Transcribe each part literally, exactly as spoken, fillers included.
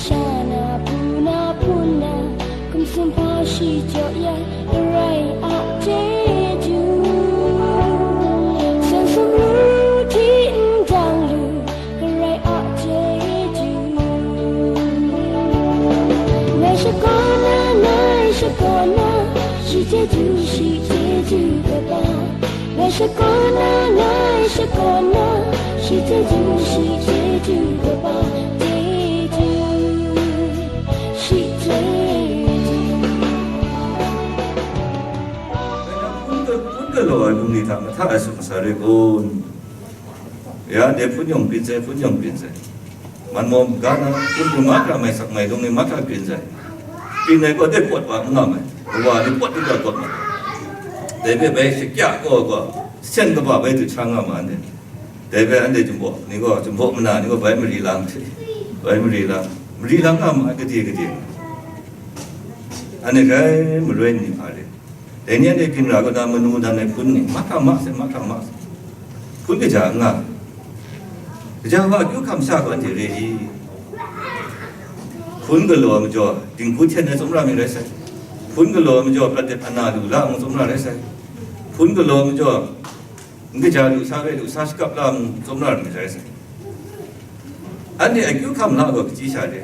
Sha na hpu na hpun na, hkum sumhpa shi jaw ya, Karai a chyeju. San sumru hti ndang lu, Karai a chyeju. Ngai shakawn na, ngai shakawn na, shi chyeju, shi chyeju kaba. Ngai shakawn na, ngai shakawn na, shi chyeju, shi chyeju kaba, chyeju, shi chyeju. Hpun ga-, hpun galaw ai bungli hta mahta ai sut masa re kun? Ya, de hpun yawng byin sai, hpun yawng byin sai. Man maw ga na, hpun hpun mahkra mai sak mai lung ni mahkra byin sai. Byin ai gaw de pawt wa n nga mai. Wa ni pawt di ga pawt ma. Dai hpe bai shakya gaw gaw, sen kaba bai du sha nga ma anhte. Dai hpe anhte Jinghpaw ni gaw, Jinghpaw mana ni gaw bai mari lang hte, bai mari lang, mari lang nga ma ai, gade gade. Anhte grai maroi ni hpa re. Dai ni anhte ginra kaw na manu dan ai hpun ni, mahkra ma sai, mahkra ma sai. Hpun kaja n nga. Kaja wa akyu hkam sha gaw anhte re i? Hpun galaw ai majaw, dinghku hten ai tsawmra mi rai sai. Hpun galaw ai majaw, prat de hpana lu la ai tsawmra rai sai. Hpun galaw ai majaw, n kaja lu sha rai lu sha shakap la ai tsawmra mi rai sai. Anhte akyu hkam la gaw kaji sha de.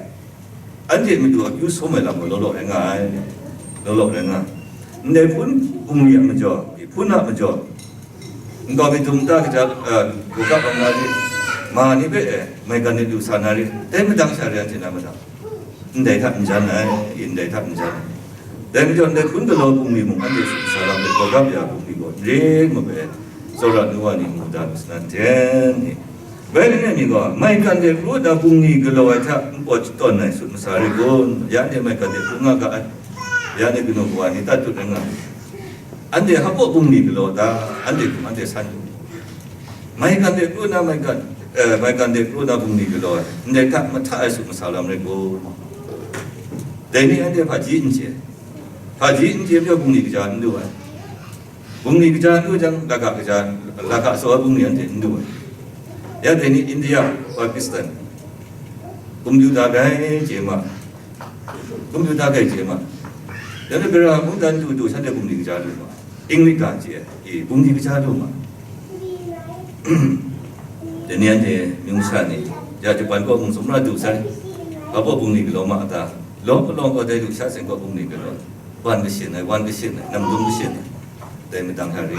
Anhte madu akyu sawm ai lam gaw law law rai nga ai, law law rai nga ai. Ndai hpun bungli a majaw, hpun a majaw, nkau mi dum ta kaja, eh, gawgap ai na ri, ma ni hpe, eh, maigan ni lu sa na ri, dai madang sha re anhte na madang. Ndai hta n jan ai, ndai hta n jan ai. Dai majaw, ndai hpun galaw bungli mung, anhte sut sa lam ai gawgap ya bungli gaw, n re ngut ai, tsawra nu wa ni mu da lu sa na ten ni. Bai ring ai mi gaw, maigan de pru na bungli galaw ai hta npawt shatawn ai sut masa re kun? Ya ni maigan de pru nga ga ai, ya ni kanu kawa ni tat tut rai nga ai. Anhte hpa bungli galaw ta, anhte hkum anhte san lu. Maigan de pru na maigan, eh, maigan de pru na bungli galaw ai, ndai hta mahta ai sut masa lam rai kun? Dai ni anhte hpaji n chye, hpaji n chye majaw bungli kaja n lu ai. Bungli kaja n lu jang, lagak kaja, lagak sau ai bungli anhte n lu ai. Ya dai ni India, Pakistan, kumtu da gai chye ma, kumtu da gai chye ma. Dai ni gara mungdan du du shanhte bungli kaja lu ma, English ga chye, e, bungli kaja lu ma. Dai ni anhte mying masha ni, ya Japan kaw mung sumra du sai, hpa bungli galaw ma ta? Lawng palawng gaw dai lusha seng kaw bungli galaw, wan kashin ai, wan kashin ai, namdum kashin ai. Dai madang hta re.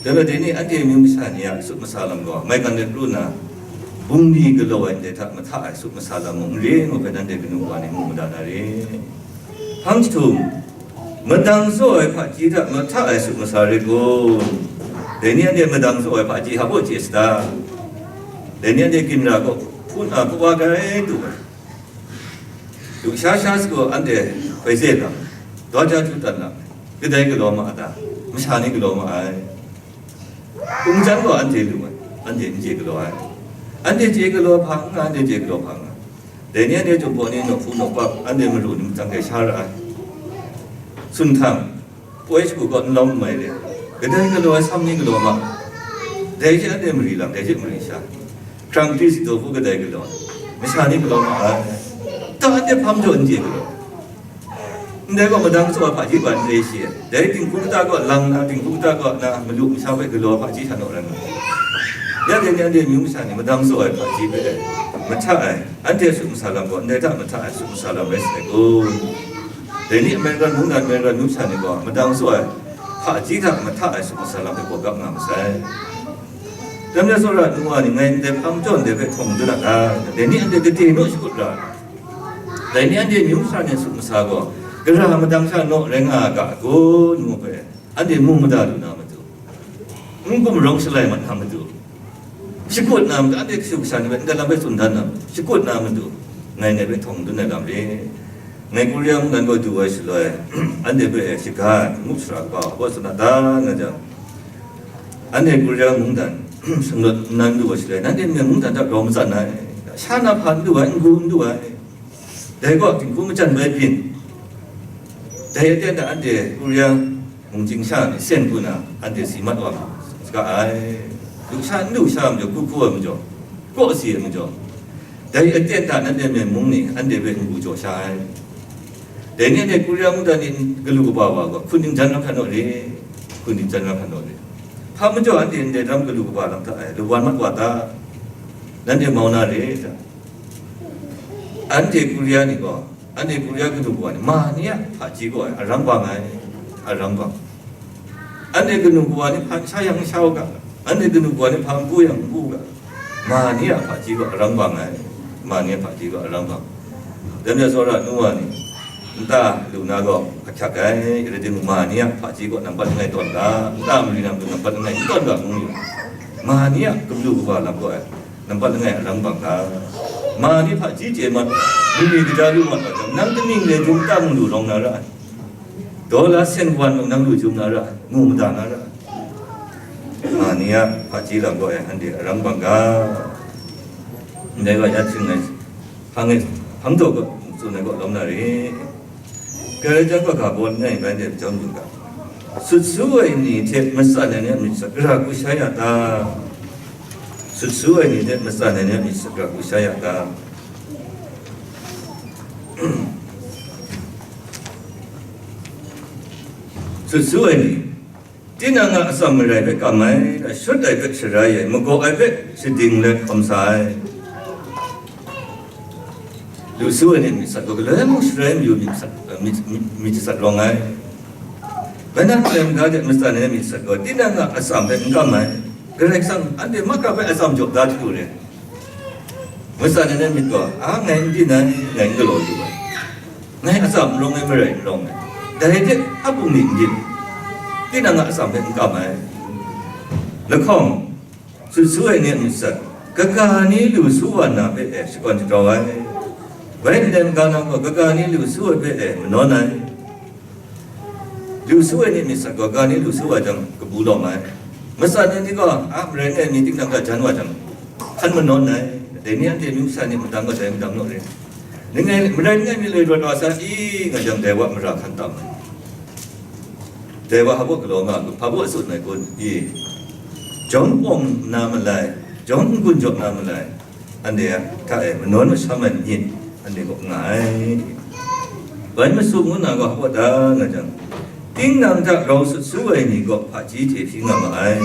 Dai bai dai ni anhte mying masha ni a sut masa lam gaw, maigan de pru na, bungli galaw ai ndai hta mahta ai sut masa lam mung n re ngut bai, nanhte kanu wa ni mu mada na re. Hpang jahtum, madang tsaw ai hpaji hta mahta ai sut masa re kun? Dai ni anhte madang tsaw ai hpaji hpa baw chye sata? Dai ni anhte ginra kaw hpun a kawa grai du ai. Lusha sha sagu anhte hpoi ze lam, daw ja htu dan lam, kadai galaw ma a ta? Masha ni galaw ma ai. Hpung jan gaw anhte lu ai, anhte n chye galaw ai. Anhte chye galaw hpa n nga, anhte chye galaw hpa n nga. Dai ni anhte Jinghpaw ni nawk hpu nawk pap, anhte maru ni matsang hte sha ra ai. Sun htang, poi shagu kaw n lawm n mai re, kadai galaw ai sam ni galaw ma, dai she anhte mari lam, dai she mari sha, hkrang hpri si daw hpu kadai galaw ai, masha ni galaw ma ai, ta anhte hpang jaw n chye galaw, ndai gaw madang tsaw ai hpaji ban n re shi ai, dai dinghku kata kaw lang na, dinghku kata kaw na, malu masha hpe galaw ai hpaji hta naw rai nga ai. Ya dai ni anhte amyu masha ni madang tsaw ai hpaji hpe mahta ai, anhte a sut masa lam gaw ndai hta mahta ai sut masa lam rai sai kun? Dai ni American mungdan, American myu sha ni gaw madang tsaw ai hpaji hta mahta ai sut masa lam hpe gaw gap nga masai. Dai majaw tsawra nu wa ni ngai ndai hpang jaw ndai hpe htawng dun a ta? Dai ni anhte gade naw shakut ra ai. Dai ni anhte myu sha ni sut masa gaw, gara madang sha naw rai nga a ga kun ngu hpe, anhte mu mada lu na matu, n gumrawng shalai mat na matu, shakut na matu, anhte kashu kasha ni hpe ndai lam hpe tsun dan na matu, shakut na matu, ngai ndai hpe htawng dun ai lam re. Ngai Korea mungdan kaw du ai shaloi, anhte hpe shaga ai, ngu sara kaba hpaw tsun a ta nga jang, anhte Korea mungdan shanglawt nnan du ai shaloi, nanhte ngai mungdan hta grau matsat ai, sha na hpa n du ai, n gu n du ai. Dai gaw dinghku majan bai byin. Dai aten hta anhte Korea mung chying sha ni sen hku na anhte si mat wa saga ai. Lusha n lusha ai majaw, hku hku ai majaw, kawsi ai majaw, Dai aten hta nanhte Myen mung ni anhte hpe n-gu jaw sha ai. Dai ni anhte Korea mungdan ni galu kaba wa gaw, hkun ning jan ram hkan naw re, hkun ning jan ram hkan naw re. Hpa majaw anhte ndai ram galu kaba lam hta e lawan mat wa ta? Nanhte mau na re ta? Anhte Korea ni gaw, anhte Korea kanu kawa ni, ma ni a hpaji gaw aram bang ai, aram bang. Anhte kanu kawa ni hpa n sha yang n sha u ga, anhte kanu kawa ni hpa n pu yang n pu u ga, ma ni a hpaji gaw aram bang ai, ma ni a hpaji gaw aram bang. Dai majaw tsawra nu wa ni, nta lu na gaw ahkyak ai, rai timung, ma ni a hpaji gaw nampat langai tawn ga, nta mari na matu nampat langai n tawn ga ngu yu. Ma ni a galu kaba lam gaw ai, nampat langai aram bang ga. Ma ni hpaji chye mat, mali kaja lu mat wa jang, nang kaning le dum ta mung lu rawng na ra ai? Dollar sen wan mung nang lu jum na ra ai, mu mada na ra ai? Ma ni a hpaji lam gaw e, anhte aram bang ga. Ndai gaw ya hting ai, hpang e, hpang daw gaw, tsun ai gaw lawm na re. Karai jang, hpa ga baw langai bai de jang lu ga, sut su ai ni hte matsan ai ni a myit sat gara gu sha ya ta? Sut su ai ni hte matsan ai ni a myit sat gara gu sha ya ta? Sut su ai ni, tinang a atsam marai hpe kam ai, shut ai hpe sharai ai, magaw ai hpe shading let hkawm sa ai. Lu su ai ni myit sat gaw, galoi mung sharai mayu myit sat, myit, myit, myit sat rawng ai. Bai nang lem ga de matsan ai myit sat gaw, tinang a atsam hpe n kam ai. Karai Kasang anhte mahkra hpe atsam jaw da hte lu re. Matsan ai myit gaw, a, ngai n byin ai, ngai n galaw lu ai. Ngai atsam n rawng ai, marai n rawng ai. Dai hte a bungli n byin. Tinang a atsam hpe n kam ai. Lahkawng, sut su ai ni a myit sat, kaga ni lu su wa na hpe e shakawn shagrau ai. Bai ndai maga na gaw, kaga ni lu su ai hpe e manawn ai. Lu su ai ni myit sat gaw, kaga ni lu su wa jang, kabu lawm ai. Matsan ai ni gaw, a, marai langai mi ting dang hta jan wa jang, hkan manawn ai. Dai ni anhte amyu sha ni madang gaw dai madang naw re. Langai, marai langai mi loi rawt wa sa i, nga jang, dai wa mara hkan tam ai. Dai wa hpa baw galaw nga, hpa baw tsun ai kun i, jawm pawng na malai, jawm n-gun jaw na malai, anhte a hta e manawn masham ai myit, anhte kaw nga ai. Bai masum ngu na gaw hpa baw da nga jang, tinang hta grau sut su ai ni gaw hpaji hte hpyi nga ma ai.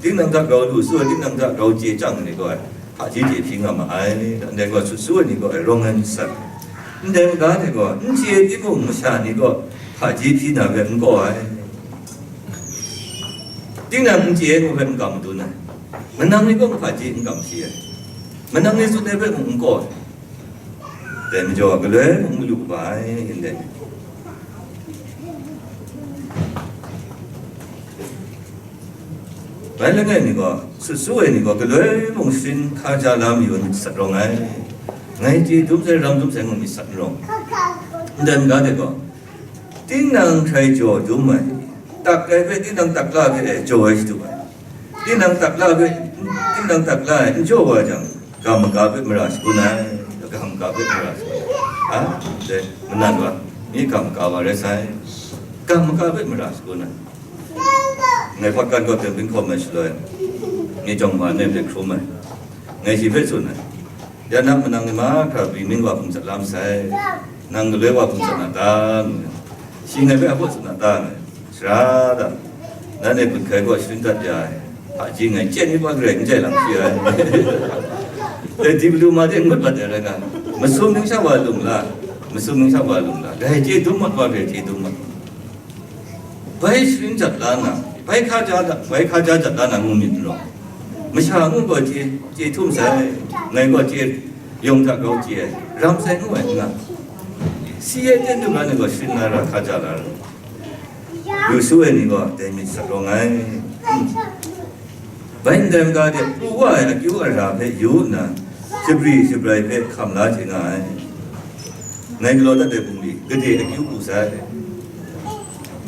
Tinang hta grau lu su ai, tinang hta grau chye chyang ai ni gaw, hpaji chye hpyi nga ma ai. Ndai gaw, sut su ai ni gaw, rawng ai myit sat. Ndai maga hte gaw, n chye timung, masha ni gaw hpaji hpyi na hpe n kaw ai. Tinang n chye ai mung hpe n kam madun ai. Manang ni gaw hpaji n kam hpyi ai. Manang ni tsun ai hpe mung n kaw ai. Dai majaw, galoi mung malu kaba ai, ndai. Bai langai mi gaw, sut su ai ni gaw, galoi mung sharin hkaja la mayu myit sat rawng ai. Ngai chye dum sai, ram dum sai ngu myit sat n rawng. Ndai maga de gaw, tinang hkrai jaw dum ai, tak ai hpe tinang takla hpe e jaw ai shadu ai. Tinang takla hpe, tinang takla e n jaw wa jang, ga maga hpe mara shagun ai, ga maga hpe mara shagun ai. A, dai, manan wa, mi ga maga wa rai sai, ga maga hpe mara shagun ai. Ngai hpakan gaw teng byin hkawm ai shaloi, ngai jawng ma ngai hpe hkrum ai. Ngai shi hpe tsun ai, ya nang manang ni mahkra bingming wa hpung sat la masai, nang galoi wa hpung sat na ta? Ngu ai. Shi ngai hpe a baw tsun na ta? Ngai, sara da, nanhte gun hkai gaw sharin dat ya ai, hpaji ngai chyen mi pa garai n jai lam shi ai. Dai di madu ma de ngut mat ai rai nga, masum ning sha wa lung la, masum ning sha wa lung la, dai chye dum mat wa, dai chye dum mat. Bai sharin jat la na, bai hkaja, bai hkaja jat la na ngu myit n rawng. Masha ngu gaw chye, chye htum sai, ngai gaw chye, yawng hta grau chye ai, ram sai ngu ai n nga. Si ai ten du ga ni gaw sharin na ra, hkaja la ra. Lu su ai ni gaw dai myit sat rawng ai. Bai ndai maga de, pru wa ai akyu ara hpe yu nna, shabri shabrai hpe hkam la chye nga ai. Ngai galaw dat ai bungli, gade akyu pru sai,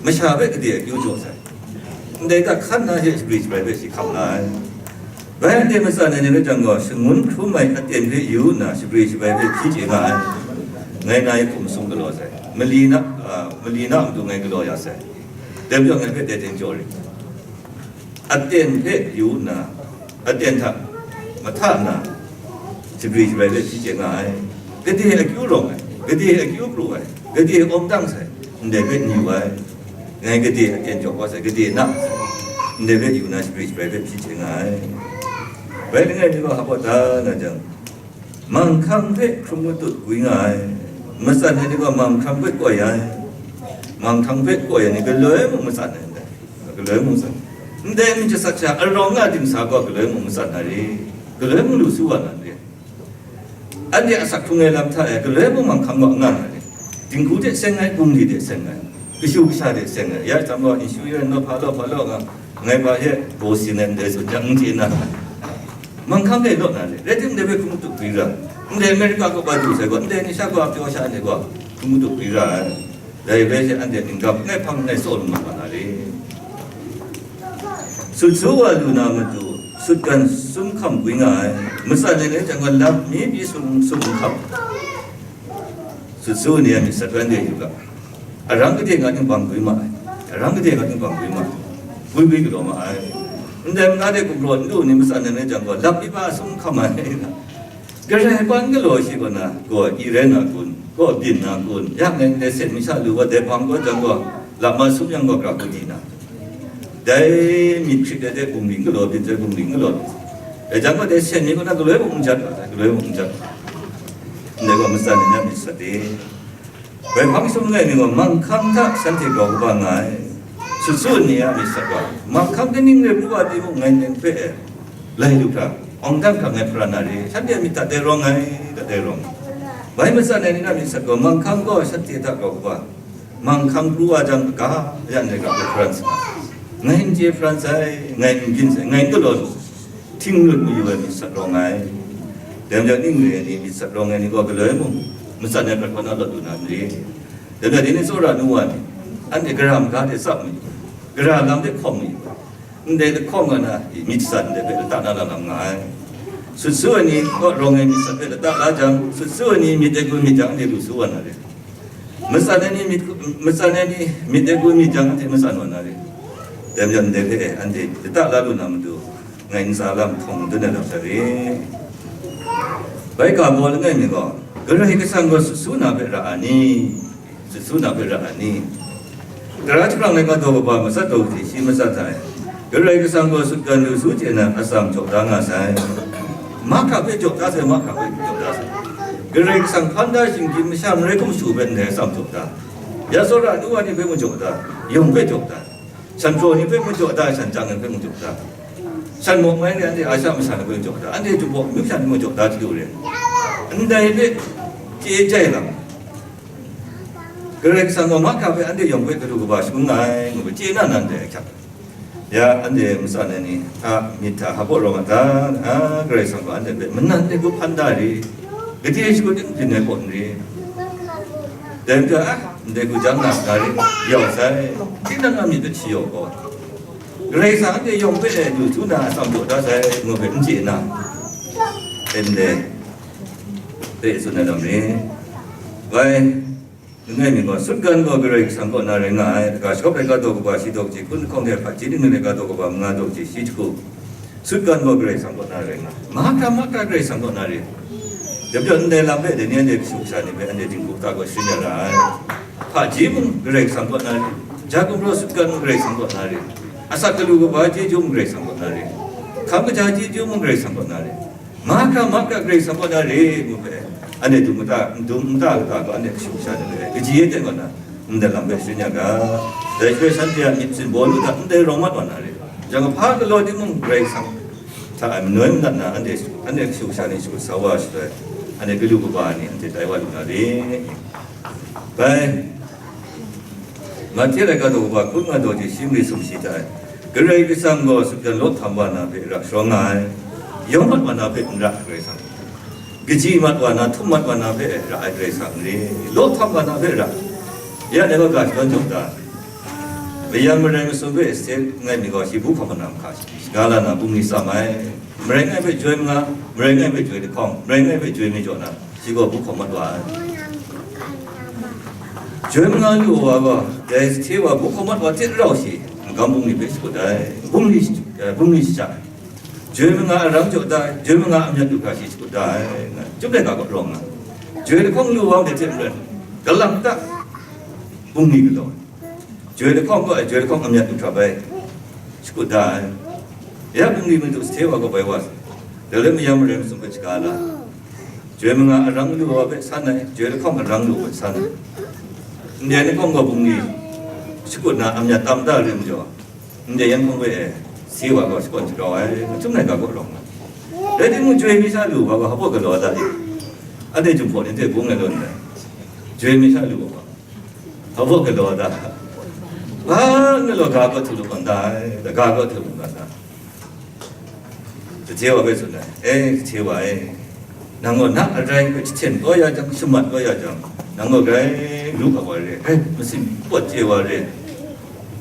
masha hpe gade akyu jaw sai. Ndai hta hkan na she shabri shabrai hpe shi hkam la ai. Bai anhte matsan ai ni rai jang gaw, shangun hkrum ai aten hpe yu nna, shabri shabrai hpe hpyi chye nga ai. Ngai na yi hkum sung galaw sai, mali na, a, mali na a matu ngai galaw ya sai. Dai majaw ngai hpe dai ten jaw rit. Aten hpe yu nna, aten hta mahta nna, Shabri shabrai hpe hpyi chye nga ai. Gade akyu rawng ai, gade akyu pru ai, gade awng dang sai, ndai hpe ni wa ai. Ngai gade aten jaw wa sai, gade na sai, ndai hpe yu na shabri shabrai hpe hpyi chye nga ai. Bai langai mi gaw hpa da na jang, manghkang hpe hkrum matut gwi nga ai. Matsan ai ni gaw manghkang hpe koi ai. Manghkang hpe koi ai ni galoi mung matsan ai ndai. Galoi mung matsan. Ndai mi jasat sha arawng nga dingsa gaw galoi mung matsan na re. Galoi mung lu su wa na re. Anhte asak hkrung ai lam hta e galoi mung manghkang wa nga nga ni, dinghku hte seng ai, bungli hte seng ai, kashu kasha hte seng ai, ya jang gaw, nshu yan law, hpa law, hpa law nga, ngai hpa ye, bo sin ai ndai tsun jang, n chye na, manghkang dai law na le, rai timung, dai hpe hkrum matut gwi ra, ndai America kaw wa du sai gaw, ndai ni sha gaw, pyaw sha ai ni gaw, hkrum matut gwi ra ai. Dai rai she, anhte ning gap ngai hpang ngai tsaw lu mat wa na re. Sut su wa lu na matu, sutgan sum hkam gwi nga ai. Matsan ai ni jang gaw, lap mi pyi sum, sum hkam. Sut su ni a myit sat rai de yu ga. Arang gade nga ting bang gwi ma ai. Arang gade nga ting bang gwi ma ai. Gwi gwi galaw ma ai. Ndai manga de gumraw n lu ni matsan ai ni jang gaw, lap mi pa sum hkam ai. Karai pan galaw shi kaw na, gaw i rai na kun, gaw byin na kun, ya ngai ndai sen mi sha lu wa, dai hpang gaw jang gaw, lap ma sum yang gaw, gra hku di na. Dai myit hkrit ai de bungli galaw byin sai, bungli galaw byin sai. Dai jang gaw, dai sen mi kaw na galoi mung n jat wa sai, galoi mung n jat wa. Ndai gaw matsan ai ni a myit sat e. Bai hpang sum langai mi gaw, manghkang hta shanhte grau kaba nga ai. Sut su ni a myit sat gaw, manghkang kaning rai pru wa timung, ngai nang hpe e, lai lu hkra, awng dang hkra ngai hparan na re, shanhte a myit hta dai rawng ai, hta dai rawng. Bai matsan ai ni na myit sat gaw, manghkang gaw shanhte hta grau kaba, manghkang pru wa jang, kaga yan ai ga hpe hparan sa, ngai n chye hparan sai, ngai n byin sai, ngai n galaw lu. Htinglut mayu ai myit sat rawng ai. Dai majaw ning re ai ni, myit sat rawng ai ni gaw galoi mung, matsan ai prat hkaw na lawt lu na n re. Dai majaw dai ni tsawra nu wa ni, anhte gara maga de tsap mayu, gara lam de hkawm mayu, ndai lahkawng nga na myit sat ndai hpe lata na lam nga ai. Sut su ai ni kaw rawng ai myit sat hpe lata la jang, sut su ai ni myit ai gun myit jang, anhte lu su wa na re. Matsan ai ni myit, matsan ai ni myit ai gun myit jang, anhte matsan wa na re. Dai majaw ndai hpe anhte lata la lu na matu, ngai ntsa lam hkawng dun ai lam sha re. Bai ga baw langai mi gaw, Karai Kasang gaw sut su na hpe ra a ni? Sut su na hpe ra a ni? Tara jahprang laika daw kaba matsat daw hte shi matsat ai. Karai Kasang gaw sutgan lu su chye na atsam jaw da nga sai. Mahkra hpe jaw da sai, mahkra hpe jaw da sai. Karai Kasang hpan da shinggyim masha marai hkum shu hpe ndai atsam jaw da. Ya tsawra nu wa ni hpe mung jaw da, yawng hpe jaw da. Shan hpraw ni hpe mung jaw da, shan chyang ni hpe mung jaw da. Shan mawk mai ni anhte Asia masha ni hpe mung jaw da, anhte Jinghpaw myu sha ni mung jaw da chyalu re. Ndai hpe chye jai lam. Karai Kasang gaw mahkra hpe anhte yawng hpe galu kaba shangun nga ai, ngu hpe chye na nan dai ahkyak. Ya, anhte matsan ai ni a myit hta hpa rawng a ta? A, Karai Kasang gaw anhte hpe manan de hku hpan da re, gade shakut n byin ai kaw n re. Dai majaw, a, ndai hku jang na, na re, yau sai, tinang a myit hpe shi yau gaw, Karai Kasang anhte yawng hpe lu su na atsam jaw da sai, ngu hpe n chye na, ndai hpe tsun ai lam re. Bai, Langai mi gaw, sutgan gaw Karai Kasang kaw na rai nga ai, laga shawp laika daw kaba shi daw kaji hkun lahkawng de hpaji ning laika daw kaba manga daw kaji shi jahku, sutgan gaw Karai Kasang kaw na rai nga ai. Mahkra mahkra Karai Kasang kaw na rai. Dai majaw ndai lam hpe dai ni anhte kashu kasha ni hpe anhte dinghku kata gaw sharin ya ra ai. Hpaji mung Karai Kasang kaw na rai. Ja gumraw sutgan mung Karai Kasang kaw na rai. Asak galu kaba chyeju mung Karai Kasang kaw na rai. Hkam kaja chyeju mung Karai Kasang kaw na rai. Mahkra mahkra Karai Kasang kaw na re, ngu hpe, anhte dung kata, dung nta kata gaw anhte kashu kasha ni hpe, kaji e ten kaw na, ndai lam hpe sharin ya ga, dai hpe shanhte a myit sin baw lu hta, ndai rawng mat wa na re, yang hpa galaw timung Karai Kasang hta e manoi manat na, anhte, anhte kashu kasha ni shu sa wa shaloi, anhte galu kaba ni anhte tai wa lu na re. Bai, Mahte laika daw kaba hkun nga daw hte shi mari sumshi hta e, Karai Kasang gaw sutgan law htam wa na hpe ra sharawng nga ai, yawng mat wa na hpe n ra ai Karai Kasang, kaji mat wa na, htum mat wa na hpe ra ai Karai Kasang n re, law htam wa na hpe ra. Ya dai gaw ga shadawn jaw da, mayam marai masum hpe sade ngai mi gaw shi bu hkawm wa na mahka shaga la na bungli tsam ai, marai ngai hpe joi manga, marai ngai hpe joi lahkawng, marai ngai hpe joi mi jaw na, shi gaw bu hkawm mat wa ai. Joi manga lu wa gaw, dai hte wa bu hkawm mat wa hte rau shi, magam bungli hpe shakut ai, bungli, eh, bungli shaja ai. Joi manga arang jaw da ai, joi manga amyat lu hkra shi shakut da ai, nga chyum ai ga kaw rawng nga. Joi lahkawng lu wa de hte maren, galang ta bungli galaw ai. Joi lahkawng gaw ai, joi lahkawng amyat lu hkra bai shakut da ai. Ya bungli madu sahte wa gaw bai wa sai. Dai le mayam marai masum hpe shaga la. Joi manga arang lu wa hpe san ai, joi lahkawng arang lu hpe san ai. Ndai lahkawng gaw bungli shakut na amyat tam da rim jaw. Ndai yan hpung we e, si wa gaw shakawn shagrau ai, machum nai ga gaw rawng ai. Rai timung, joi mi sha lu wa gaw, hpa galaw da i? Anhte Jinghpaw ni hte bung ai law ndai, joi mi sha lu wa gaw, hpa galaw da? Hpa galaw ga gaw htu lu kawm da ai, da ga gaw htu lu kawm da. Sahte wa hpe tsun ai, e, sahte wa e, nang gaw na arai hpe jahten kau ya jang, shamat kau ya jang, nang gaw grai lu hkap wa re, grai masin pawt chye wa re.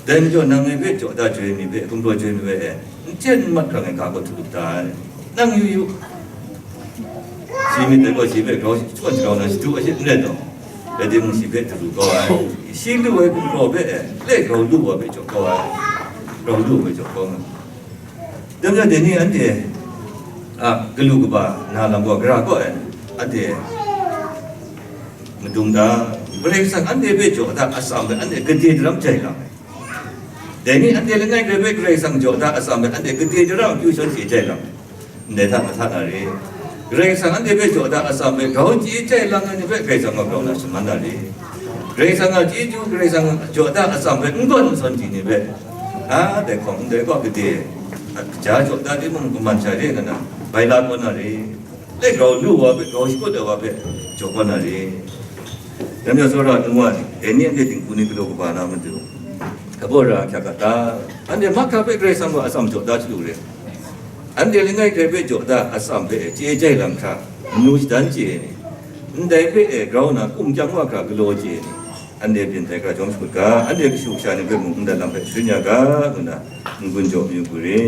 Dai majaw nang ngai hpe jaw da joi mi hpe, gumhpraw joi mi hpe e, n hten n mat hkrang ai ga gaw htu lu da ai. Nang yu yu. Shi myit dai gaw shi hpe grau shakawn shagrau na shadu a shit n rai taw, rai timung shi hpe daru kau ai. Shi lu ai gumhpraw hpe e, le grau lu wa hpe jaw kau ai. Grau lu wa hpe jaw kau nga. Dai majaw dai ni anhte a galu kaba na lam gaw gara kaw ai, anhte madung da, Karai Kasang anhte hpe jaw da atsam hpe anhte gade daram jai lang ai. Dai ni anhte langai grai hpe Karai Kasang jaw da atsam hpe anhte gade daram akyu shanhte jai lang ai. Ndai hta mahta na re. Karai Kasang anhte hpe jaw da atsam hpe grau chye jai lang ai ni hpe Karai Kasang gaw grau na shaman na re. Karai Kasang a chyeju, Karai Kasang jaw da atsam hpe n gawn n sawn di ni hpe, a, dai hkawng ndai gaw gade, a, kaja jaw da timung kaman sha re nga na, bai la kau na re. Lai grau lu wa hpe, grau shakut ai wa hpe jaw kau na re. Dai majaw tsawra nu wa ni, dai ni anhte dinghku ni galaw kaba na matu, hpa ra ahkyak ga ta? Anhte mahkra hpe Karai Kasang gaw atsam jaw da chyalu re. Anhte langai grai hpe jaw da atsam hpe chye jai lang hkra, manu shadan chye ai ni, ndai hpe e grau nna kum kyang wa hkra galaw chye ai ni, anhte byin tai hkra jawm shakut ga, anhte kashu kasha ni hpe mung ndai lam hpe sharin ya ga, ngu nna n-gun jaw mayu hku re.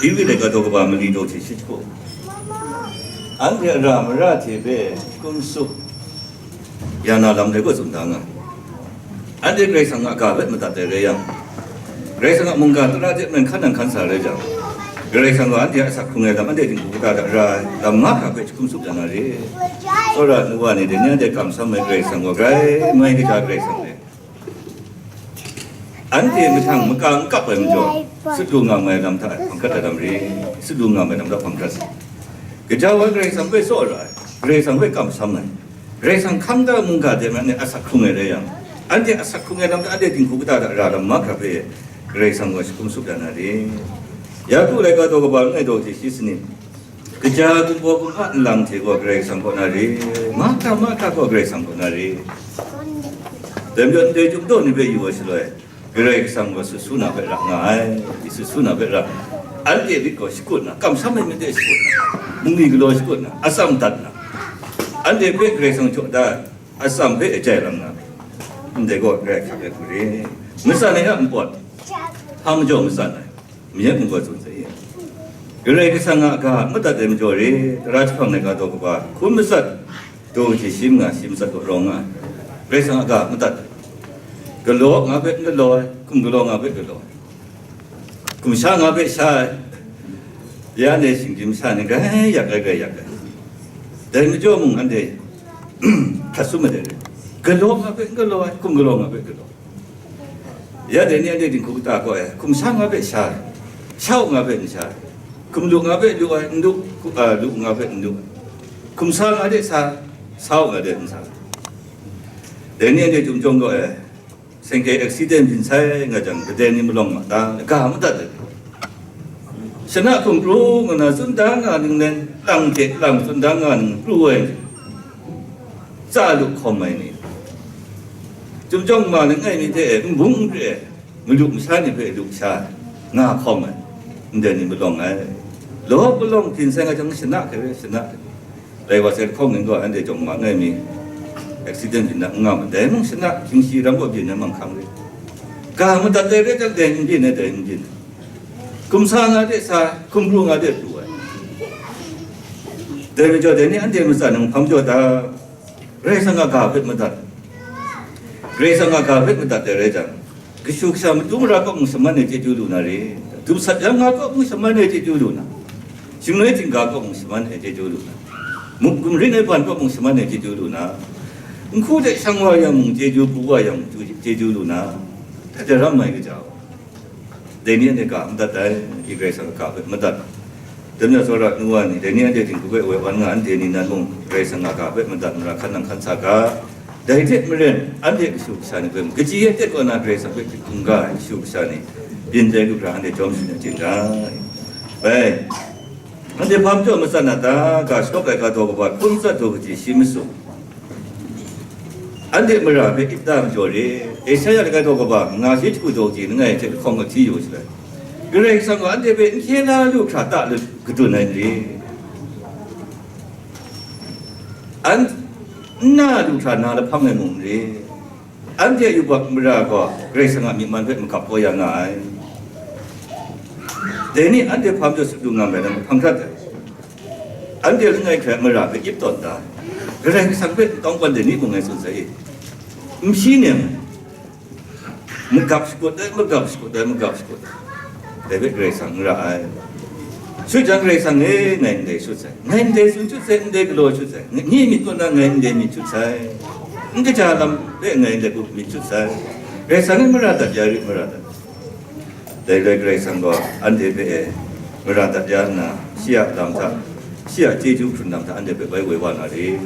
David laika daw kaba mali daw hte shi jahku. Anhte a ra mara hte hpe hkum tsup ya na lam dai gaw tsun da nga. Anhte Karai Kasang a ga hpe madat ai rai yang, Karai Kasang a mungga tara hte maren hkan nang hkan sa rai jang, Karai Kasang gaw anhte a asak hkrung ai lam, anhte dinghku kata hta ra ai lam mahkra hpe hkum tsup ya na re. Tsawra nu wa ni dai ni anhte kamsham ai Karai Kasang gaw grai mai kaja Karai Kasang re. Anhte mahtang maka n kap ai majaw, sut lu nga mai lam hta hpang hkrat ai lam re, sut lu nga mai lam hta hpang hkrat sai. Gaja wa Karai Kasang hpe tsawra ai, Karai Kasang hpe kamsham ai, Karai Kasang hkam da mungga de maren anhte asak hkrung ai rai yang, anhte asak hkrung ai lam hta, anhte dinghku kata hta ra lam mahkra hpe Karai Kasang gaw shi hkum tsup ya na re. Yaku laika daw kaba langai daw hte shi sanit. Kaja gumhpraw gumhpa nlang hte gaw Karai Kasang kaw na re, mahkra mahkra gaw Karai Kasang kaw na re. Dai majaw ndai chyum daw ni hpe yu ai shaloi, Karai Kasang gaw sut su na hpe ra nga ai, sut su na hpe ra. Anhte lit gaw shakut na, kamsham ai myit de shakut na, bungli galaw shakut na, atsam dat na, anhte hpe Karai Kasang jaw da ai atsam hpe ajai lam na, ndai gaw Karai hkyak ai hku re. Matsan ai a npawt, hpa majaw matsan ai. Myit mungga tsun sai ye. Karai Kasang a ga madat ai majaw re, tara jahpang laika daw kaba, hkum matsat, daw hte shi manga shi matsat gaw rawng nga ai. Karai Kasang a ga madat. Galaw nga hpe n galaw ai, hkum galaw nga hpe galaw ai. Hkum sha nga hpe sha ai. Ya anhte shinggyim masha ni grai yak ai, grai yak ai. Dai majaw mung anhte hkrat sum ai dai re. Galaw nga hpe n galaw ai, hkum galaw nga hpe galaw. Ya dai ni anhte dinghku kata kaw e, hkum sha nga hpe sha ai, sha u nga hpe n sha ai, hkum lu nga hpe lu ai, n lu, hku-, a, lu nga hpe n lu ai, hkum sa nga de sa, sa u nga de n sa ai. Dai ni anhte chyum chyawm kaw e, sengke accident byin sai nga jang, kadai ni malawng ma ta, ga madat ai. Shana hkum pru nga na, tsun da nga ning len, lang hte lang tsun da nga ning pru ai, tsa lu hkawm ai ni, chyum chyawm ma langai mi hte e, n bung n re ai, malu masha ni hpe lu sha ai, nga hkawm ai. Ndai ni malawng ai. Law malawng byin sai nga jang shana hkrai rai, shana. Dai wa sai lahkawng ning gaw anhte jawng ma ngai mi, accident byin na n nga ma, dai mung shana, hkyingshi ram gaw byin na manghkang rai. Ga madat dai rai jang, dai n byin ai, dai n byin ai. Hkum sa nga de sa, hkum pru nga de pru ai. Dai majaw, dai ni anhte matsan ai hpang jaw ta, Karai Kasang a ga hpe madat. Karai Kasang a ga hpe madat dai rai jang, kashu kasha matu mara kaw mung shaman ai chyeju lu na re, dupsat yang nga kaw mung shaman ai chyeju lu na, shingnoi htingga kaw mung shaman ai chyeju lu na, muk gumrin ai ban kaw mung shaman ai chyeju lu na, nhku de shang wa yang mung chyeju, pru wa yang mung chyeju lu na, dai ram mai kaja. Dai ni anhte ga madat ai, i Karai Kasang a ga hpe madat. Dai majaw tsawra nu wa ni, dai ni anhte ting hku hpe woi wan nga, anhte ni nan mung Karai Kasang a ga hpe madat mara hkan nang hkan sa ga. Dai hte maren, anhte kashu kasha ni hpe mung, kaji e tet kaw na Karai Kasang hpe hkrit hkungga ai kashu kasha ni, byin dai lu hkra anhte jawm sharin ai chyen ga. Bai, anhte hpa majaw matsan a ta, ga shakawp ai ga daw kaba hkun tsat daw kaji shi masum. Anhte mara hpe ip da majaw re, Esaia langai daw kaba, nga shi jahku daw ji langai hte lahkawng ahti yu shaloi, Karai Kasang gaw anhte hpe n hkye na lu hkra ta lut kadun ai n re? An n na lu hkra na lahpang ai mung n re? Anhte a yubak mara gaw Karai Kasang a myi man hpe magap kau ya nga ai. Dai ni anhte hpa majaw sut lu nga ai lam hpang hkrat ai. Anhte langai hkrai mara hpe ip tawn da, Karai Kasang hpe tawngban de ni mung ngai tsun sai i, n hpyi nem ai, magap shakut ai, magap shakut ai, magap shakut ai, dai hpe Karai Kasang n ra ai. Shut jang Karai Kasang e, ngai ndai shut sai, ngai ndai tsun shut sai, ndai galaw shut sai, ni myit kaw na ngai ndai myit shut sai, n kaja lam hpe ngai ndai myit shut sai, Karai Kasang e mara dat ya rit, mara dat. Dai rai Karai Kasang gaw anhte hpe e mara dat ya nna, shi a lam hta, shi a chyeju hkrun lam hta anhte hpe bai woi wa na re.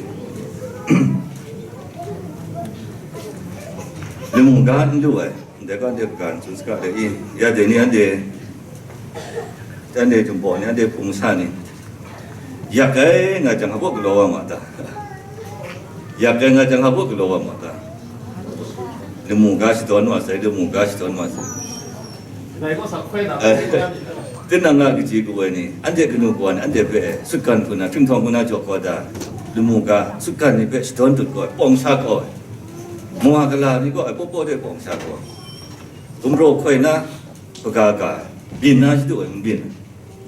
Lamu ga n lu ai, ndai ga anhte kaga n tsun saga de i, ya dai ni anhte, anhte Jinghpaw ni, anhte hpung sa ni, yak ai nga jang, hpa galaw wa ma ta? Yak ai nga jang, hpa galaw wa ma ta? Lamu ga shadawn wa sai, lamu ga shadawn wa sai. Dai gaw sa hkoi na, eh, tinang a kaji kawa ni, anhte kanu kawa ni, anhte hpe sutgan hku na, hpring htawng hku na jaw kau da, lamu ga sutgan ni hpe shadawn dut kau ai, pawng sha kau ai, mawa gala ni gaw ai paw paw de pawng sha kau ai, gumraw hkoi na, hpaga ga ai, byin na shadu ai, n byin ai.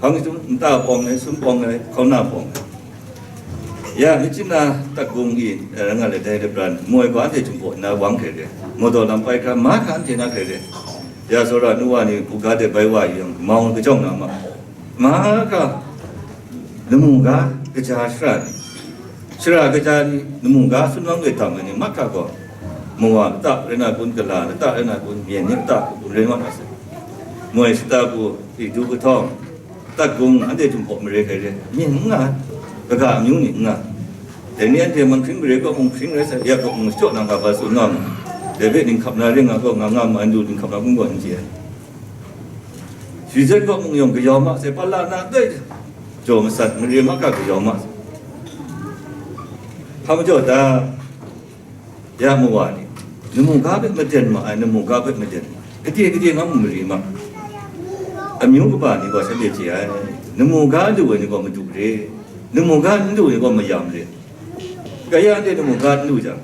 Hpang jahtum, nta pawng ai, sum pawng ai, hkauna pawng ai. Ya, machyin na tak gung i, eh, nga le dai lebran, moi gaw anhte Jinghpaw nna wang hkrai re, mawdaw lam pai hkra, mahkra anhte na hkrai re. Ya, tsawra nu wa ni, buga de bai wa yang, mau kajawng na ma, mahkra, lamu ga, kaja shara ni, shara kaja ni, lamu ga, sunlang e dam ai ni, mahkra gaw, mawa lata rai na kun, gala lata rai na kun, myen ni lata kun rai nga ma sai. Moi shata ku, i du kahtawng, tak gung, anhte Jinghpaw mare hkrai re, myen n nga ai, kaga amyu ni n nga ai. Dai ni anhte manghkring mare kaw mung hkring rai sai, ya kaw mung shachyaw na nga ba tsun nga mu. Dai hpe ninghkap na ring nga gaw nga nga ma, ndu ninghkap na kun gaw n chye ai. Shizet kaw mung yawng kayau ma sai, pala na dai jaw masat, mare mahkra kayau ma sai. Hpa majaw ta? Ya mawa ni, lamu ga hpe maden ma ai, lamu ga hpe maden ma ai, gade gade nga mu mari ma. Amyu kaba ni gaw shanhte chye ai, lamu ga lu ai ni gaw madu re, lamu ga n lu ai ni gaw mayam re. Kaya anhte lamu ga n lu jang,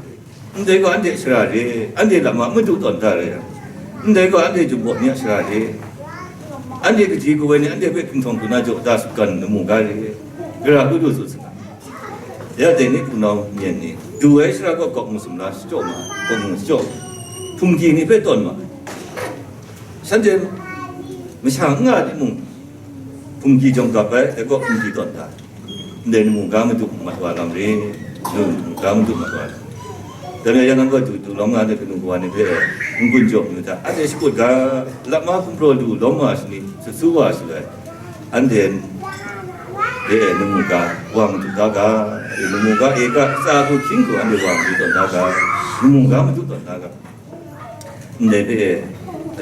ndai gaw anhte shara re, anhte lama madu tawn da re, ndai gaw anhte Jinghpaw ni a shara re, anhte kaji kawa ni anhte hpe hpring htawng hku na jaw da sutgan lamu ga re, gara hku du tsun saga. Ya dai ni hpunau myen ni, du ai shara gaw gawk mu sumla shachyaw ma, gawk mu shachyaw, hpunggi ni hpe tawn ma, shanhte masha n nga ai timung, hpunggi jawng gap ai, dai gaw hpunggi tawn da, ndai lamu ga madu mat wa lam re, lamu ga madu mat wa lam. Dai rai yang, nang gaw du du lawm nga ai kanu kawa ni hpe n-gun jaw mayu hta, anhte shakut ga, lap ma hkumhpraw lu lawm wa shani, sut su wa shaloi, anhte hpe lamu ga wa madu da ga, lamu ga e ga, tsa hku hkying hku anhte wa madu tawn da ga, lamu ga madu tawn da ga, ndai hpe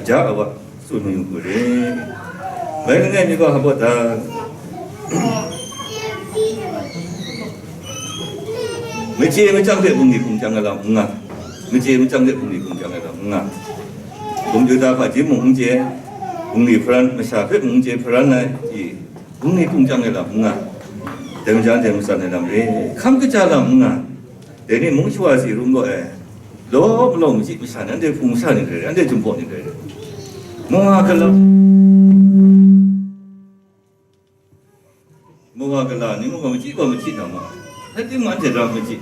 aja awa tsun mayu hku re. Bai langai mi gaw hpa ta? Machye machyang hte bungli hpung hkyang ai lam n nga, machye machyang hte bungli hpung hkyang ai lam n nga, kumhju ta hpaji mung n chye, Bungli hparan, masha hpe mung chye hparan ai, i, bungli kungkyang ai lam n nga, dai majaw anhte matsan ai lam re, hkam kaja lam n nga, dai ni mung shawa si rum gaw, e, law malaw machyi masha ni, anhte hpung masha ni rai rai, anhte jumhpaw ni rai rai, mung nga galam. Mawa gala ni mung gaw machyi gaw machyi na ma, rai timung, anhte rang machyi.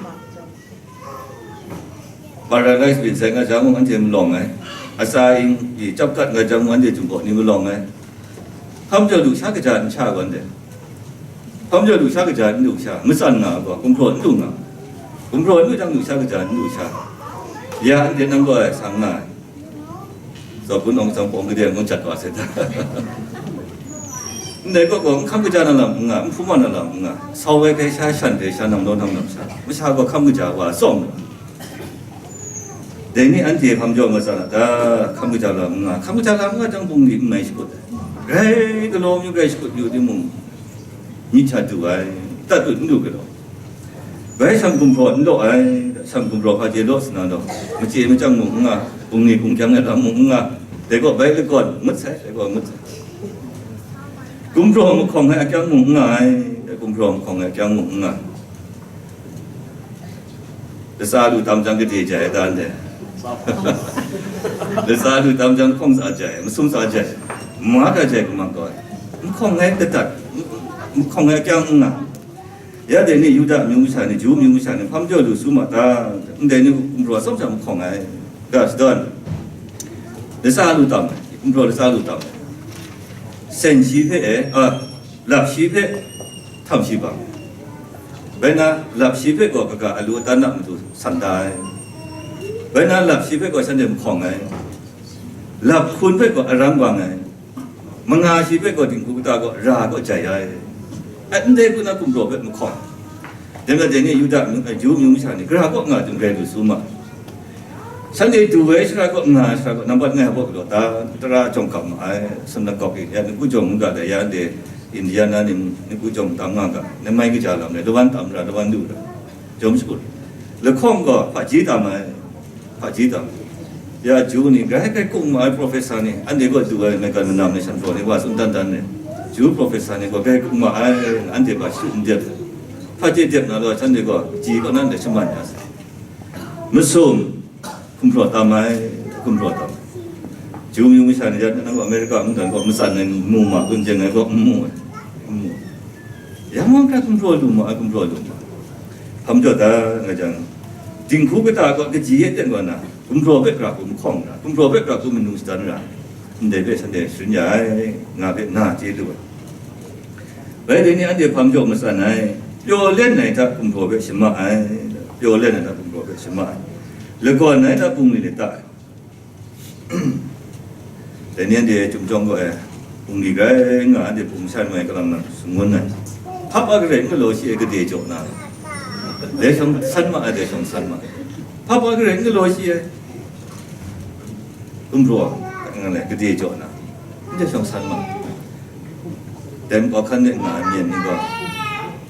Paradise byin sai nga jang mung, anhte malawng ai. Atsa ing, i, chyap kat nga jang mung, anhte jumhpaw ni malawng ai. Hpam jaw lu sha kaja n sha gaw anhte. Hpam jaw lu sha kaja n lu sha, matsan nga gaw, gumhpraw n lu nga. Gumhpraw n lu jang lu sha kaja n lu sha. Ya anhte nang gaw ai sang nga ai. Zaw kun awng tsang pawng gade ngun jat wa sai ta. Ndai gaw gaw, n hkam kaja na lam n nga, n hpung wa na lam n nga, sau ai hpe sha, shan hpe sha, nang law nang lam sha, masha gaw hkam kaja wa tsawng ai. Dai ni anhte hpam jaw matsan a ta? Hkam kaja lam n nga, hkam kaja lam n nga jang, bungli n mai shakut ai. Grai galaw myu, grai shakut myu timung, myit hta du ai, tat dut n du galaw. Bai shang gumhpraw n law ai, shang gumhpraw hpa chye law sa na law, machye machyang mung n nga, bungli kungkyang ai lam mung n nga, dai gaw bai lagawn ngut sai, dai gaw ngut sai. Gumhpraw mahkawng ai akyang mung n nga ai, dai gumhpraw mahkawng ai akyang mung n nga. Latsa lu tam jang gade jai ai ta ndai. Latsa lu tam jang hkawng sa jai, masum sa jai, ma da jai kumang gaw ai. Mahkawng ai ladat, mahkawng ai akyang n nga. Ya dai ni Yuda amyu masha ni, Ju amyu masha ni hpam jaw lu su ma ta? Ndai ni gumhpraw atsawm sha mahkawng ai. Ga shadawn, latsa lu tam, gumhpraw latsa lu tam. Sen shi hpe e, a, lap shi hpe htam shi bang. Bai na, lap shi hpe gaw kaga alu atan a matu san da ai. Bai na, lap shi hpe gaw shanhte mahkawng ai. Lap hkun hpe gaw arang bang ai. Manga shi hpe gaw dinghku kata gaw ra gaw jai ai. Ai, ndai hku na gumhpraw hpe mahkawng. Dai majaw dai ni Yuda amyu, Ju amyu masha ni gara kaw nga dun rai lu su ma. Shanhte du ai shara kaw, nga ai shara kaw, nambat ngai ai baw galaw ta? Tara jawng kap ma ai, sinagog e, ya, ni ku jawng mu ga dai, ya, de, Indiana ni, ni ku jawng tam nga ga, ni mai kaja lam le, lawan tam ra, lawan lu ra. Jawm shakut. Lahkawng gaw hpaji tam ai, hpaji tam. Ya, Ju ni grai grai kung ma ai, professor ni, anhte gaw du ai, maigan manam ni, shanhpaw ni, wa tsun dan dan ni, Ju professor ni gaw grai kung ma ai, anhte gaw shu n dep. Hpaji dep na law, shanhte gaw ji kaw nan de shaman ya sa. Masum, gumhpraw tam ai, gumhpraw tam ai. Ju amyu masha ni, ya, nang gaw America mungdan gaw matsan ai mu ma, kun jeng ai gaw n mu ai, n mu ai. Ya mung hkra gumhpraw lu ma ai, gumhpraw lu ma ai. Hpam jaw ta nga jang, dinghku kata gaw kaji e ten wa na, gumhpraw hpe gara hku mahkawng ra, gumhpraw hpe gara hku manu shadan ra, ndai hpe shanhte sharin ya ai, nga hpe na chye lu ai. Bai dai ni anhte hpam jaw matsan ai, pyaw len ai hta gumhpraw hpe shama ai, pyaw len ai hta gumhpraw hpe shama ai, lagawn ai hta bungli lata ai. Dai ni anhte Chyum Jawng gaw, e, bungli grai nga, anhte hpung shan mai kalang nang shangun ai. Hpap a garai n galaw shi ai, gade jaw na, dai shawng san ma ai, dai shawng san ma ai. Hpap a garai n galaw shi ai, gumhpraw nga le, gade jaw na, dai shawng san ma ai. Dai makau hkan de nga ai myen ni gaw,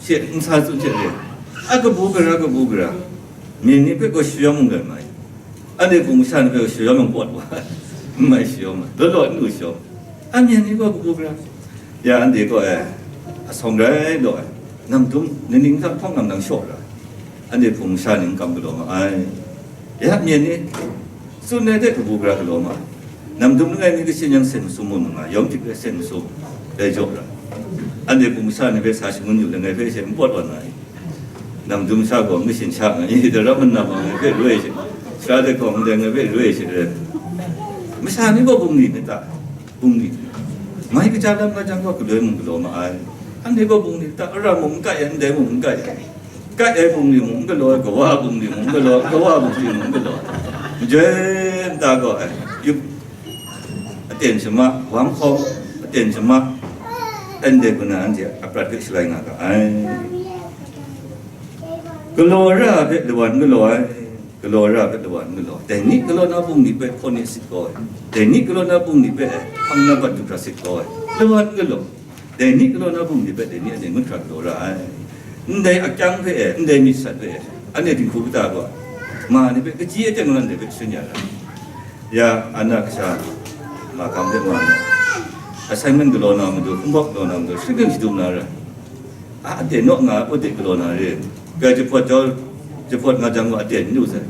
she n sa tsun hte re, a kabu gara, kabu gara, myen ni hpe gaw shayawng n rai mai. Anhte hpung masha ni hpe gaw shayawng yang pawt wa, n mai shayawng ai, law law n lu shayawng. A myen ni gaw kabu gara. Ya, anhte gaw, e, asawng rai law ai, namdum, nining hta hpawng lam nang shaw ra, anhte hpung masha ni n kam galaw ma ai. Ya, myen ni, tsun ai hte kabu gara galaw ma ai. Namdum langai mi kashin yang sen masum mun nga, yawm dik hpe sen masum, dai jaw ra. Anhte hpung masha ni hpe sa shangun yu, langai hpe she n pawt wa na i? Namdum sha gaw mashin sha nga i, dara manam ai hpe roi she, sha de hkawng ndai ngai hpe roi she rai. Masha ni gaw bungli ni ta? Bungli. Mai kaja lam nga jang gaw galoi mung galaw ma ai. Anhte gaw bungli ta? Ara mung n kai ai, ndai mung n kai ai. Kai ai bungli mung n galaw ai, kawa bungli mung n galaw ai, kawa bungli mung n galaw ai. Majoi nta gaw ai, yup, aten shama, wang hkawm, aten shama, ndai guna anhte a prat hpe shalai nga ga ai. Galaw ra ai hpe lawan galaw ai, galaw ra ai hpe lawan galaw ai. Dai ni galaw na bungli hpe hkaw ni sit kau ai. Dai ni galaw na bungli hpe hpang na bat du hkra sit kau ai. Lawan galaw. Dai ni galaw na bungli hpe dai ni anhte ngut hkra galaw ra ai. Ndai akyang hpe e, ndai myit sat hpe e, anhte dinghku kata gaw, ma ni hpe kaji e teng lam ndai hpe shangun ya ra ai. Ya, Ana kasha, ma kam hte ma na, assignment galaw na matu, homework galaw na matu, shing shadum na ra. A, aten naw nga, apodik galaw na re. Bai jahpawt jau, jahpawt nga jang gaw aten n du sai.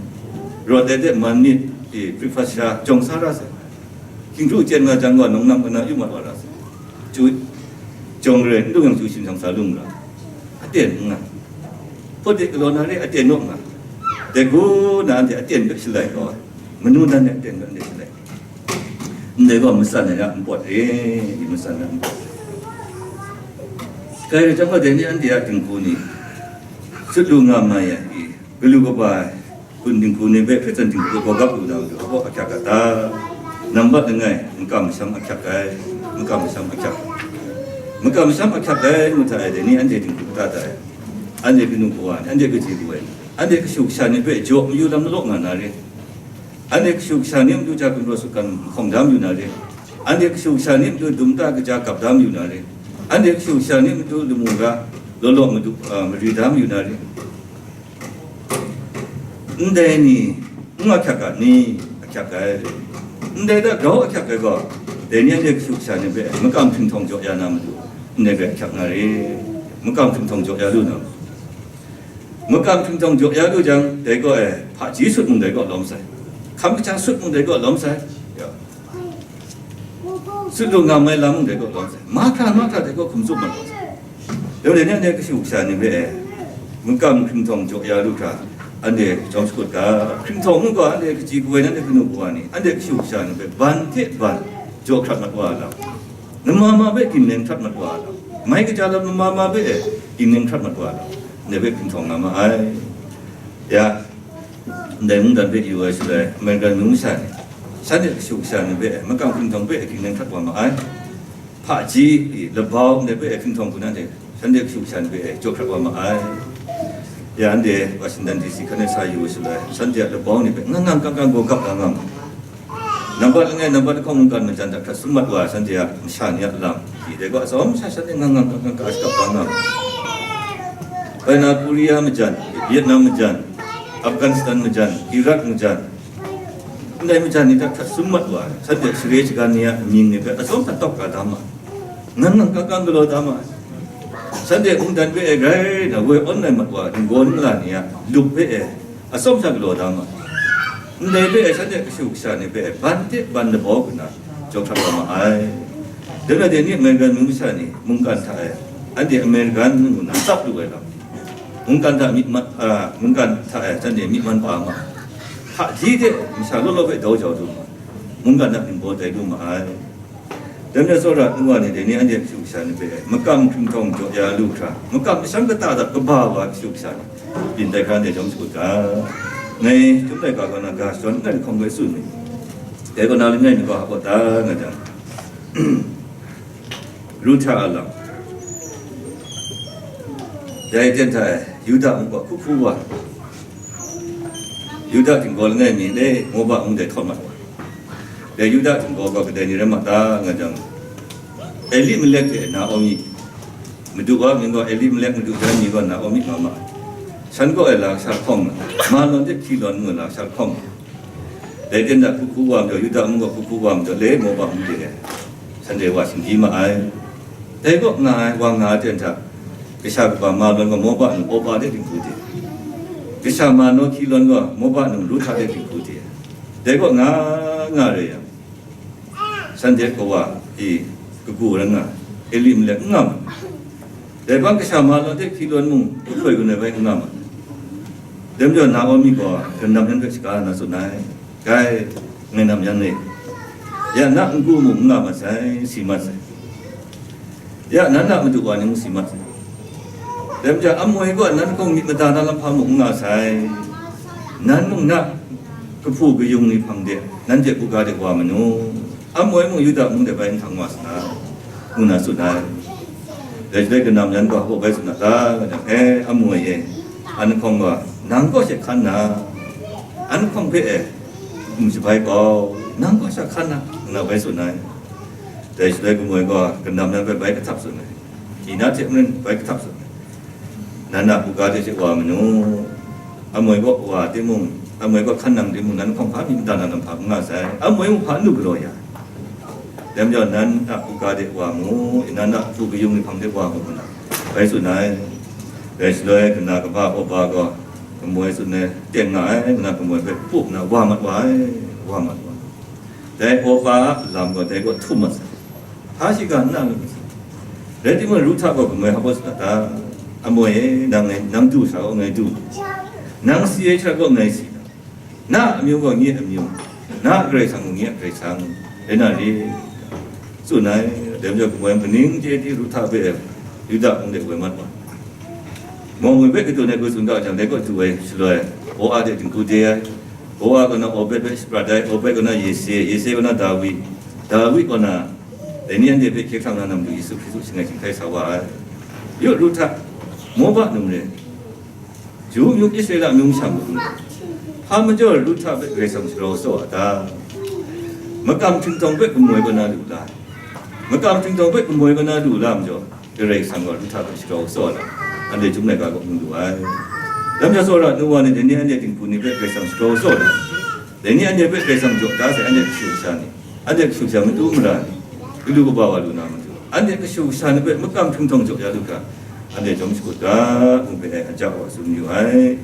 Rawt ai de man myit, i, breakfast sha, jawng sa ra sai. Hkying hkru chyen nga jang gaw, nang nam kana yu mat wa ra sai. Chyu, jawng re, n du yang chyu shim shang sa lung ra. Aten n nga. Apodik galaw na re, aten naw nga. Dai gaw na anhte aten hpe shalai gaw, manu nan e aten hpe anhte shalai. Ndai gaw matsan ai a npawt re, i matsan ai a npawt re. Kai rai chyam gaw, dai ni anhte a dinghku ni, sut lu nga mai ai, i, galu kaba ai, gun dinghku ni hpe, hpyen dinghku hpe gawgap lu na matu, abaw ahkyak a ta? Nambat langai, makam masham ahkyak ai, makam masham ahkyak ai. Makam masham ahkyak ai ngu hta e, dai ni anhte dinghku kata ta ai? Anhte kanu kawa ni, anhte kaji kawa ni, anhte kashu kasha ni hpe jaw mayu lam law nga na re. Anhte kashu kasha ni matu ja gumrawt sutgan mahkawng da mayu na re. Anhte kashu kasha ni matu dum ta kaja kap da mayu na re. Anhte kashu kasha ni matu lamu ga law law madu, a, mari da mayu na re. Ndai ni n ahkyak ga ni? Ahkyak ai. Ndai hta grau ahkyak ai gaw, dai ni anhte kashu kasha ni hpe makam hpring htawng jaw ya na matu, ndai hpe ahkyak na re. Makam hpring htawng jaw ya lu na matu. Makam hpring htawng jaw ya lu jang, dai gaw e, hpaji sut mung dai gaw lawm sai. Hkam kaja sut mung dai gaw lawm sai. Ya. Sut lu nga mai lam mung dai gaw lawm sai. Mahkra mahkra dai gaw hkum tsup mat lawm sai. Dai ni anhte kashu kasha ni hpe e, makam hpring htawng jaw ya lu hkra, anhte jawm shakut ga. Hpring htawng ngu gaw, anhte kaji kawa ni, anhte kanu kawa ni, anhte kashu kasha ni hpe ban hte ban jaw hkrat mat wa lam. Nama ma hpe ginleng hkrat mat wa lam. Mai kaja lam nama ma hpe e ginleng hkrat mat wa lam. Ndai hpe hpring htawng nga ma ai. Ya, ndai mungdan hpe yu ai shaloi, American mung masha ni, shanhte kashu kasha ni hpe e makam hpring htawng hpe e ginleng hkrat wa ma ai. Hpaji, labau, ndai hpe e hpring htawng hku na de, shanhte kashu kasha ni hpe e jaw hkrat wa ma ai. Ya, anhte Washington D C hkan e sa yu ai shaloi, shanhte a labau ni hpe ngang ngang kang kang gaw gap la nga ma ai. Nambat langai, nambat lahkawng mungkan majan hta hkrat sum mat wa ai shanhte a masha ni a lam, dai gaw atsawm sha shanhte ngang ngang kang kang ka shakap kang nga ma ai. Bai na Korea majan, Vietnam majan, Afghanistan majan, Iraq majan, ndai majan ni hta hkrat sum mat wa ai, shanhte sare shagan ni a mying ni hpe atsawm hta tawk ka da ma ai. Ngang ngang kang kang galaw da ma ai. Shanhte mungdan hpe e grai na woi awn ai mat wa ai ninggaw ningla ni a lup hpe e atsawm sha galaw da ma ai. Ndai hpe e shanhte kashu kasha ni hpe e ban hte ban labau hku na jaw hkrat wa ma ai. Dai rai dai ni, American mung masha ni mungkan hta e, anhte American ngu na tsap lu ai lam, mungkan hta myit man, a, mungkan hta e shanhte myit man pa ma ai. Hpaji hte masha law law hpe dau jau du ma ai. Mungkan hta ningbaw tai lu ma ai. Dai majaw, tsawra ngu wa ni dai ni anhte kashu kasha ni hpe makam hpring htawng jaw ya lu hkra, makam masham kata hta kaba wa kashu kasha ni byin tai hkra, anhte jawm shakut ga. Ngai chyum laika kaw na ga shadawn langai lahkawng hpe tsun ai. Dai kaw na langai mi gaw hpa ta nga jang, Ruhta a lam. Dai ten hta e, Yuda mung gaw hku hku wa, Yuda htinggaw langai mi le Moba mung dai htawt mat wa. Dai Yuda htinggaw gaw kadai ni rai ma ta nga jang, Elimelek hte Naomi, madu wa mying gaw Elimelek, madu jan mi gaw Naomi nga ma ai. Shan kaw e la kasha lahkawng, Malon hte Hkilon ngu la kasha lahkawng. Dai ten hta hku hku wa majaw, Yuda mung gaw hku hku wa majaw, le Moba mung de ai, shanhte wa shinggyim ma ai. Dai kaw nga ai, wa nga ai ten hta, kasha kaba Malon gaw Moba num Orpa de dinghku de, kasha Malon Hkilon gaw Moba num Ruhta de dinghku de. Dai kaw nga nga rai yang, shanhte kawa e kagu rai nga, Elimelek n nga ma. Dai hpang kasha Malon hte Hkilon mung kahpoi gun ai bai n nga ma. Dai majaw Naomi gaw ganam yan hpe shaga na tsun ai, "Gai, ngai nam yan e, ya na n-gu mung n nga mat sai, si mat sai. Ya nan a madu wa ni mung si mat sai. Dai majaw amwoi gaw nan hkawng myit mada na lam hpa mung n nga sai. Nan mung na kahpu kayung ni hpang de, nanhte buga de wa manu. Amwoi mung Yuda mung de bai nhtang wa sa na," ngu na tsun ai. Dai shaloi ganam yan gaw hpa bai tsun na ta, nga jang, "E, amwoi e, an hkawng gaw nang kaw she hkan na, an hkawng hpe e, n shabai kau, nang kaw sha hkan na," ngu na bai tsun ai. Dai shaloi amwoi gaw ganam yan hpe bai kahtap tsun ai. Hti na hte maren bai kahtap tsun ai. "Nan a buga de she wa manu. Amwoi gaw wa timung, amwoi gaw hkan nang timung, nan hkawng hpa myit mada na lam hpa n nga sai. Amwoi mung hpa n lu galaw ya. Dai majaw, nan a hku ga de wa mu, nan a hku kayung ni hpang de wa mu, ngu na bai tsun ai. Dai shaloi, kana kaba Oba gaw, gamoi tsun ai, teng nga ai, ngu na gamoi hpe pup na wa mat wa ai, wa mat wa ai. Dai Oba a lam gaw dai kaw htum mat sai. Hpa shiga n na myit masai. Rai timung, Ruhta gaw gamoi hpa baw tsun a ta? Amoi e, nang e, nang du sha gaw ngai du, nang si ai sha gaw ngai si na, na a amyu gaw nye a amyu, na a Karai Kasang gaw nye a Karai Kasang rai na rit? Tsun ai. Dai majaw, gamoi kaning chye di Ruhta hpe Yuda mung de woi mat wa. Mawng-wi hpe kadun ai hku tsun ga jang, dai kaw du ai shaloi, Boa de dinghku de ai. Boa kaw na Obed hpe shaprat ai, Obed kaw na Yese, Yese kaw na Dawi, Dawi kaw na dai ni anhte hpe hkye hkrang na nam lu Yesu Hkristu shangai chyinghkai sa wa ai. Yu, Ruhta, Moba num re, Ju myu, Israela amyu shang lu, hpa majaw Ruhta hpe Karai Kasang sharawng shaw a ta? Makam htingtawng hpe gamoi kaw na lu la? Makam htingtawng hpe gamoi kaw na lu la majaw, Karai Kasang gaw Ruhta hpe sharawng shaw ai lam, anhte Chyum laika kaw mu lu ai. Dai majaw, tsawra nu wa ni, dai ni anhte dinghku ni hpe Karai Kasang sharawng shaw ai lam, dai ni anhte hpe Karai Kasang jaw da sai, anhte kashu kasha ni, anhte kashu kasha matu mara ni, galu kaba wa lu na matu, anhte kashu kasha ni hpe makam hpring htawng jaw ya lu hkra, anhte jawm shakut ga, ngu hpe ai aja wa tsun yu ai.